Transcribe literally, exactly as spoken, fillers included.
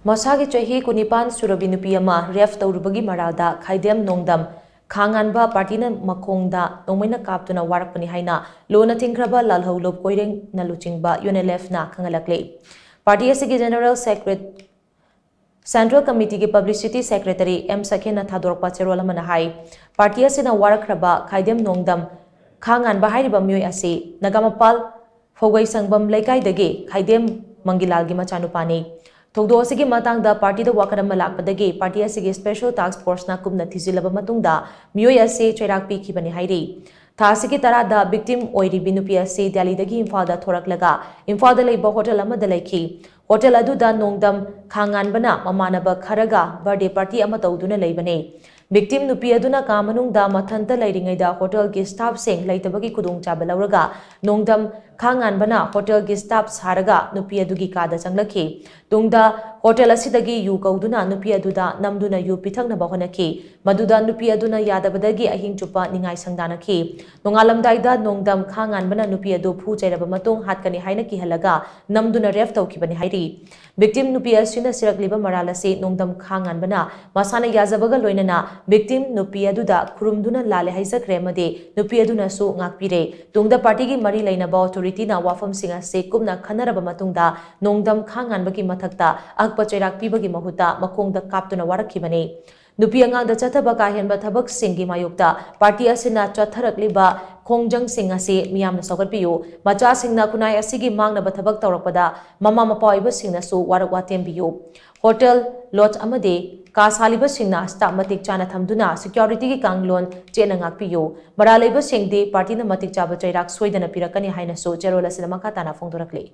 ꯃꯁꯥꯒꯤ ꯆꯍꯤ ꯀꯨꯟꯅꯤꯄꯥꯟ ꯁꯨꯔꯕꯤ ꯅꯨꯄꯤ ꯑꯃ ꯔꯦꯞ ꯇꯧꯔꯨꯕꯒꯤ ꯃꯔꯥꯜꯗ ꯈꯥꯏꯗꯦꯝ ꯅꯣꯡꯗꯝ ꯈꯥꯉꯥꯟꯕ ꯄꯥꯔꯇꯤꯅ ꯃꯈꯣꯡꯗ ꯅꯣꯡꯃꯩꯅ ꯀꯥꯞꯇꯨꯅ ꯋꯥꯔꯛꯄꯅꯤ ꯍꯥꯏꯅ ꯂꯨꯅ ꯊꯤꯡꯈ꯭ꯔꯕ ꯂꯥꯜꯍꯧꯂꯨꯞ ꯀꯣꯏꯔꯦꯡꯅ ꯂꯨꯆꯤꯡꯕ ꯌꯨ ꯑꯦꯟ ꯑꯦꯜ ꯑꯦꯐꯅ ꯈꯪꯍꯜꯂꯛꯂꯤ꯫ ꯄꯥꯔꯇꯤ ꯑꯁꯤꯒꯤ ꯖꯦꯅꯔꯦꯜ ꯁꯦꯀ꯭ꯔꯦꯠ-, ꯁꯦꯟꯇ꯭ꯔꯦꯜ ꯀꯃꯤꯇꯤꯒꯤ ꯄꯕ꯭ꯂꯤꯁꯤꯇꯤ ꯁꯦꯀ꯭ꯔꯦꯇꯔꯤ ꯑꯦꯝ ꯁꯈꯦꯟꯅ ꯊꯥꯗꯣꯔꯛꯄ ꯆꯦꯔꯣꯜ ꯑꯃꯅ ꯍꯥꯏ, ꯄꯥꯔꯇꯤ ꯑꯁꯤꯅ ꯋꯥꯔꯛꯈ꯭ꯔꯕ ꯈꯥꯏꯗꯦꯝ ꯅꯣꯡꯗꯝ ꯈꯥꯉꯥꯟꯕ ꯍꯥꯏꯔꯤꯕ ꯃꯤꯑꯣꯏ ꯑꯁꯤ ꯅꯒꯥꯃꯄꯥꯜ ꯐꯧꯒꯩ ꯁꯪꯕꯝ ꯂꯩꯀꯥꯏꯗꯒꯤ ꯈꯥꯏꯗꯦꯝ ꯃꯪꯒꯤꯂꯥꯜꯒꯤ ꯃꯆꯥꯅꯨꯄꯥꯅꯤ꯫ ꯊꯧꯗꯣꯛ ꯑꯁꯤꯒꯤ ꯃꯇꯥꯡꯗ ꯄꯥꯔꯇꯤꯗ ꯋꯥꯀꯠ ꯑꯃ ꯂꯥꯛꯄꯗꯒꯤ ꯄꯥꯔꯇꯤ ꯑꯁꯤꯒꯤ ꯁ꯭ꯄꯦꯁꯦꯜ ꯇꯥꯁꯛ ꯐꯣꯔꯁꯅ ꯀꯨꯞꯅ ꯊꯤꯖꯤꯜꯂꯕ ꯃꯇꯨꯡꯗ ꯃꯤꯑꯣꯏ ꯑꯁꯤ ꯆꯩꯔꯥꯛ ꯄꯤꯈꯤꯕꯅꯤ ꯍꯥꯏꯔꯤ꯫ ꯊꯥ ꯑꯁꯤꯒꯤ ꯇꯔꯥꯗ ꯚꯤꯛꯇꯤꯝ ꯑꯣꯏꯔꯤꯕꯤ ꯅꯨꯄꯤ ꯑꯁꯤ ꯗꯦꯜꯂꯤꯗꯒꯤ ꯏꯝꯐꯥꯜꯗ ꯊꯣꯔꯛꯂꯒ ꯏꯝꯐꯥꯜꯗ ꯂꯩꯕ ꯍꯣꯇꯦꯜ ꯑꯃꯗ ꯂꯩꯈꯤ꯫ ꯍꯣꯇꯦꯜ ꯑꯗꯨꯗ ꯅꯣꯡꯗꯝ ꯈꯥꯉꯥꯟꯕꯅ ꯃꯃꯥꯟꯅꯕ ꯈꯔꯒ ꯕꯥꯔꯗꯦ ꯄꯥꯔꯇꯤ ꯑꯃ ꯇꯧꯗꯨꯅ ꯂꯩꯕꯅꯤ꯫ ꯚꯤꯛꯇꯤꯝ ꯅꯨꯄꯤ ꯑꯗꯨꯅ ꯀꯥ ꯃꯅꯨꯡꯗ ꯃꯊꯟꯇ ꯂꯩꯔꯤꯉꯩꯗ ꯍꯣꯇꯦꯜꯒꯤ ꯁ꯭ꯇꯥꯐꯁꯤꯡ ꯂꯩꯇꯕꯒꯤ ꯈꯨꯗꯣꯡꯆꯥꯕ ꯂꯧꯔꯒ ꯅꯣꯡꯗꯝ ꯈꯥꯉꯥꯟꯕꯅ ꯍꯣꯇꯦꯜꯒꯤ ꯁ꯭ꯇꯥꯐ ꯁꯥꯔꯒ ꯅꯨꯄꯤ ꯑꯗꯨꯒꯤ ꯀꯥꯗ ꯆꯪꯂꯛꯈꯤ꯫ ꯇꯨꯡꯗ ꯍꯣꯇꯦꯜ ꯑꯁꯤꯗꯒꯤ ꯌꯨ ꯀꯧꯗꯨꯅ ꯅꯨꯄꯤ ꯑꯗꯨꯗ ꯅꯝꯗꯨꯅ ꯌꯨ ꯄꯤꯊꯛꯅꯕ ꯍꯣꯠꯅꯈꯤ꯫ ꯃꯗꯨꯗ ꯅꯨꯄꯤ ꯑꯗꯨꯅ ꯌꯥꯗꯕꯗꯒꯤ ꯑꯍꯤꯡ ꯆꯨꯞꯄ ꯅꯤꯡꯉꯥꯏ ꯁꯪꯗꯥꯅꯈꯤ꯫ ꯅꯣꯡꯉꯥꯜꯂꯝꯗꯥꯏꯗ ꯅꯣꯡꯗꯝ ꯈꯥꯉꯥꯟꯕꯅ ꯅꯨꯄꯤ ꯑꯗꯨ ꯐꯨ ꯆꯩꯔꯕ ꯃꯇꯨꯡ ꯍꯥꯠꯀꯅꯤ ꯍꯥꯏꯅ ꯀꯤꯍꯜꯂꯒ ꯅꯝꯗꯨꯅ ꯔꯦꯞ ꯇꯧꯈꯤꯕꯅꯤ ꯍꯥꯏꯔꯤ꯫ ꯚꯤꯛꯇꯤꯝ ꯅꯨꯄꯤ ꯑꯁꯤꯅ ꯁꯤꯔꯛꯂꯤꯕ ꯃꯔꯥꯜ ꯑꯁꯤ ꯅꯣꯡꯗꯝ ꯈꯥꯉꯥꯟꯕꯅ ꯃꯁꯥꯅ ꯌꯥꯖꯕꯒ ꯂꯣꯏꯅꯅ ꯚꯤꯛꯇꯤꯝ ꯅꯨꯄꯤ ꯑꯗꯨꯗ ꯈꯨꯔꯨꯝꯗꯨꯅ ꯂꯥꯜꯂꯦ ꯍꯥꯏꯖꯈ꯭ꯔꯦ ꯑꯃꯗꯤ ꯅꯨꯄꯤ ꯑꯗꯨꯅꯁꯨ ꯉꯥꯛꯄꯤꯔꯦ꯫ ꯇꯨꯡꯗ ꯄꯥꯔꯇꯤꯒꯤ ꯃꯔꯤ ꯂꯩꯅꯕ ꯑꯣꯊꯣꯔꯤꯇꯤꯅ ꯋꯥꯐꯝꯁꯤꯡ ꯑꯁꯤ ꯀꯨꯞꯅ ꯈꯟꯅꯔꯕ ꯃꯇꯨꯡꯗ ꯅꯣꯡꯗꯝ ꯈꯥꯉꯥꯟꯕꯒꯤ ꯃꯊꯛꯇ ꯑꯀꯛꯄ ꯆꯩꯔꯥꯛ ꯄꯤꯕꯒꯤ ꯃꯍꯨꯠꯇ ꯃꯈꯣꯡꯗ ꯀꯥꯞꯇꯨꯅ ꯋꯥꯔꯛꯈꯤꯕꯅꯤ꯫ ꯅꯨꯄꯤ ꯑꯉꯥꯡꯗ ꯆꯠꯊꯕ ꯀꯥ ꯍꯦꯟꯕ ꯊꯕꯛꯁꯤꯡꯒꯤ ꯃꯥꯌꯣꯛꯇ ꯄꯥꯔꯇꯤ ꯑꯁꯤꯅ ꯆꯠꯊꯔꯛꯂꯤꯕ ꯈꯣꯡꯖꯪꯁꯤꯡ ꯑꯁꯤ ꯃꯤꯌꯥꯝꯅ ꯁꯧꯒꯠꯄꯤꯌꯨ꯫ ꯃꯆꯥꯁꯤꯡꯅ ꯈꯨꯟꯅꯥꯏ ꯑꯁꯤꯒꯤ ꯃꯥꯡꯅꯕ ꯊꯕꯛ ꯇꯧꯔꯛꯄꯗ ꯃꯃꯥ ꯃꯄꯥ ꯑꯣꯏꯕꯁꯤꯡꯅꯁꯨ ꯋꯥꯔꯛ ꯋꯥꯇꯦꯝ ꯄꯤꯌꯨ꯫ ꯍꯣꯇꯦꯜ, ꯂꯣꯗꯖ ꯑꯃꯗꯤ ꯀꯥ ꯁꯥꯜꯂꯤꯕꯁꯤꯡꯅ ꯁ꯭ꯇꯥꯐ ꯃꯇꯤꯛ ꯆꯥꯅ ꯊꯝꯗꯨꯅ ꯁꯦꯀ꯭ꯌꯨꯔꯤꯇꯤꯒꯤ ꯀꯥꯡꯂꯣꯟ ꯆꯦꯠꯅ ꯉꯥꯛꯄꯤꯌꯨ꯫ ꯃꯔꯥꯜ ꯂꯩꯕꯁꯤꯡꯗꯤ ꯄꯥꯔꯇꯤꯅ ꯃꯇꯤꯛ ꯆꯥꯕ ꯆꯩꯔꯥꯛ ꯁꯣꯏꯗꯅ ꯄꯤꯔꯛꯀꯅꯤ ꯍꯥꯏꯅꯁꯨ ꯆꯦꯔꯣꯜ ꯑꯁꯤꯗ ꯃꯈꯥ ꯇꯥꯅ ꯐꯣꯡꯗꯣꯔꯛꯂꯤ꯫